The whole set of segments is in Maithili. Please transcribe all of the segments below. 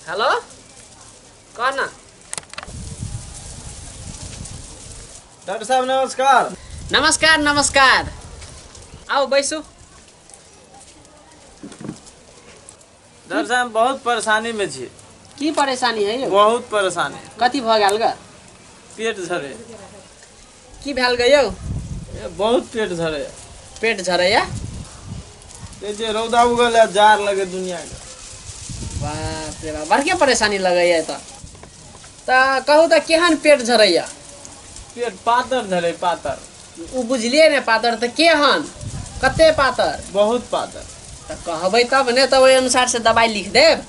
हेलो, कह ना। डॉक्टर साहब नमस्कार। नमस्कार नमस्कार, आउ बैसू। डॉक्टर साहब बहुत परेशानी में छी। की परेशानी है यौ? बहुत परेशानी। कथी भऽ गेल ग? पेट झरे। की भेल ग यौ? ए, बहुत पेट झरे। पेट झरैया? ए जे रौदा उगल है, जार लगे दुनिया के। बाप रे बाप, बड़के परेशानी लगैया तऽ कहू तऽ केहन पेट झरैया? पेट पातर झरे, पातर। ओ बुझलियै ने पातर तऽ केहन, कते पातर? बहुत पातर। तऽ कहबै तब ने, तऽ ओहि अनुसार से दवाइ लिख देब।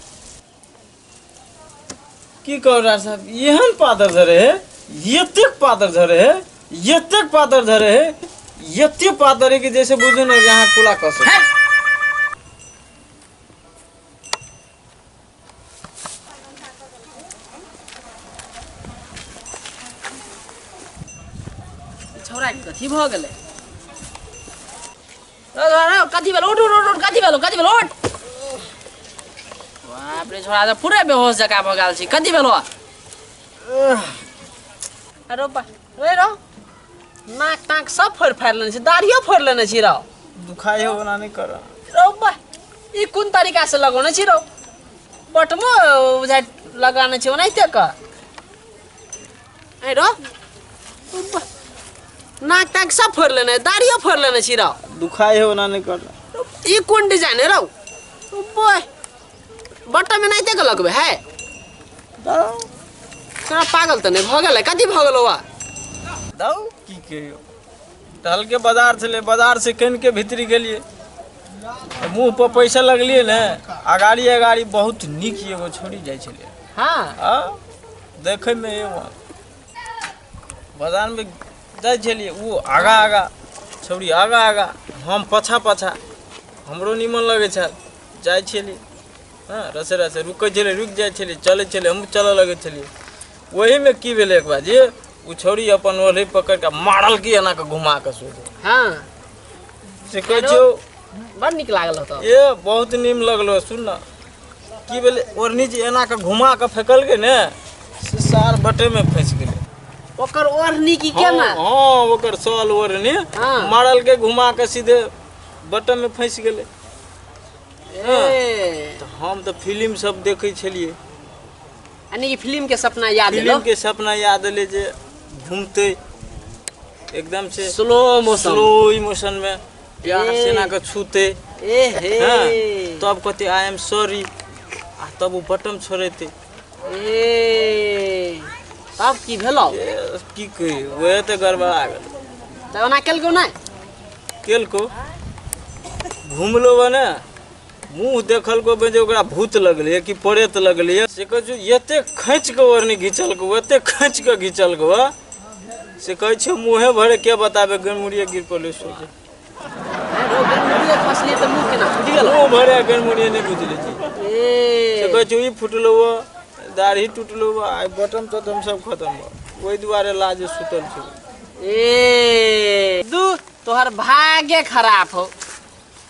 की कहू डॉक्टर साहब, एहन पातर झरे है, एतेक पातर झरे है, एतेक पातर झरे है, एते पातर है कि जैसे बुझू ने यहाँ कुला कसो। छौड़ा के कथी भऽ गेलै? कथी भेल? उठ उठ उठ, कथी भेल? कथी भेल? उठ। बाप रे, छोड़ा तऽ पूरे बेहोश जकाँ भऽ गेल छी। कथी भेल? अरे बा, रे रौ, नाक ताक सब फोड़ि फाड़ि लेने छी, दाढ़ियो फोड़ि लेने छी रौ। दुखाइ हो ओना नहि कर। रौ बा, ई कोन तरीका से लगौने छी रौ? बटमो बुझाइ लगाने छी ओनाहिते कऽ। ऐ रौ, नाक ताक सब फोड़ि लेने, दाढ़ियो फोड़ि लेने छी रौ। दुखाइ हो ओना नहि कर। ई कोन डिजाइन है रौ? बोय, बटम एनाहिते के लगबै है? तोरा पागल तऽ नहि भऽ गेलै? कथी भऽ गेलौ? आ दौ की कहियौ, टहलके बाजार छलै, बाजार से कनि के भीतरी गेलियै, मुँह पर पैसा लगलियै ने, अगाड़ी अगाड़ी बहुत नीक एगो छोड़ी जाइ छलै। हाँ। आ देखैमे एगो बाजारमे जाइ छलियै, ओ आगा आगा छौड़ी, आगा आगा हम पाछा पाछा, हमरो निमन लगै छल। जाइ छलियै, हँ, रसे रसे रुकै छलै, रुकि जाइ छलियै, चलै छलै, हमहूँ चलऽ लगै छलियै। ओहीमे की भेलै एक बार जे ओ छौड़ी अपन ओढ़ी पकड़ि कऽ मारलकै एना कऽ घुमा कऽ सोझे। हाँ। से कहै छियौ, बड़ नीक लागल होतौ। ए बहुत नीम लगलो। सुन न, की भेलै, ओढ़नी जे एना कऽ घुमा कऽ फेकलकै ने, से सार बटेमे फँसि गेलै। ओकर ओढ़नी की केना? हँ, ओकर सल ओढ़नी। हाँ। मारलकै घुमा कऽ, सीधे बटनमे फँसि गेलै। ए तऽ हम तऽ फिल्म सब देखै छलियै। यानी कि फिल्म के सपना याद एलो? फिल्म के सपना याद एलै जे घूमते एकदम से स्लो मोशन, स्लो इमोशन में प्यार ए। से एना कऽ छूते। ए हे। हाँ, तब कहते I am sorry, आ तब ओ बटम छोड़ेते। ए तब की भेलो? ए, की कही, वएह तऽ गड़बड़ा गेल। तऽ ओना केलको नहि? केलको, घुमलो बने, मुँह देखलको बे जे ओकरा भूत लगलै कि प्रेत लगलै। से कहै छै एते खींच कऽ ओढ़नी घिचलको, एते खींच कऽ घिचलको, से कहै छै मुँहे भरे के बताबे, गनमुड़िए गिर पड़लै सोझे। गनमुड़िए खसलियै तऽ मुँह केना फुटि गेल? मुँह भरे गनमुड़िए नहि बुझले छी। ए से कहै छै ई फुटलो, दाढ़ी टूटलो, आ बटम तटम सब खतम भऽ, ओहि दुआरे लाजे सुतल छै। ए दू, तोहर भाग्य खराब हो।